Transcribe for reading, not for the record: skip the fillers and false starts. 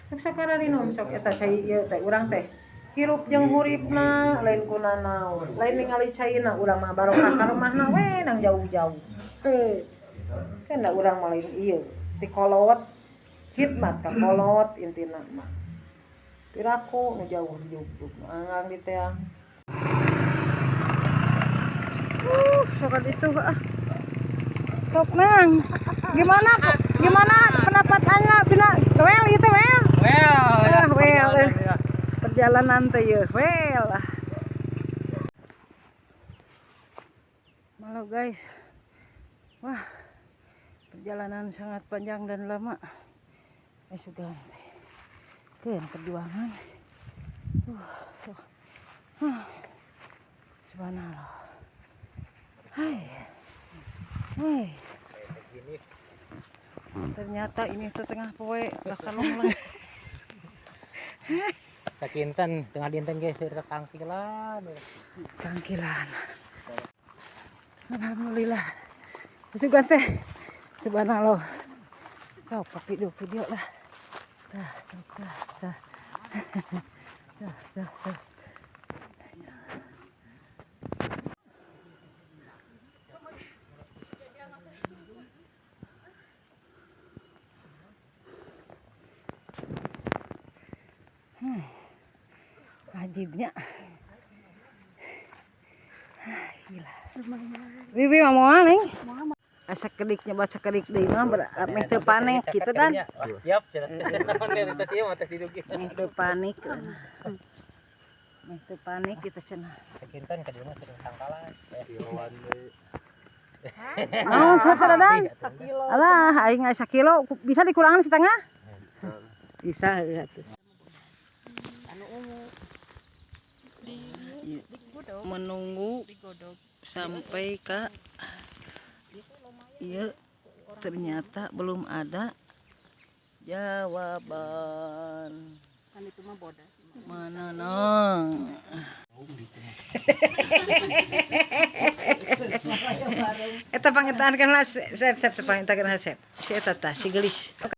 Sok sakararinum sok eta cai ieu teh urang teh. Hirup jeung huripna lain kunanaon. Lain ningali caina urang mah barokah ka rumahna we nang jauh-jauh. Heuh. Kan da urang mah lain ieu ti kolot khidmat ka kolot intina mah. Piraku nu jauh dijugjug anggang di teang. Sokat itu ah. Sok nang. Gimana gimana pendapat Anda bina well itu well? Well, Ah, well. Perjalanan teh ye well. Malu guys. Wah. Perjalanan sangat panjang dan lama. Sugan teh. Keun perjuangan. Subhanallah. Hai. Hai. Ternyata ini tuh tengah poe lakalong lah. Sakinten tengah dinten ge seur tangkilan. Tangkilan. Alhamdulillah. Sugan teh. Subhanallah. Sok video-video lah. Tah, sok tah, tah. Tah, tah, tah. Ajibnya. Ah, gila. Bibi mau moal nih. Asa kediknya baca kedik deui mah meh teu panik gitu kan. Wah, siap cenah. Teh ieu mah teh didugi. Meh teu panik. Meh teu panik gitu cenah. Sakinten ka dieu mah sering tangkalan. Kiloan deui. Naon saudara dan? Alah, aing aya sakilo bisa dikurangan setengah? Bisa ya tuh. Menunggu sampai ke iya ternyata belum ada jawaban. Kan itu mah bodas. Mana nong? Eta pangitaan kan lah sep sep pangitaan kan sep. Si eta tah si gelis.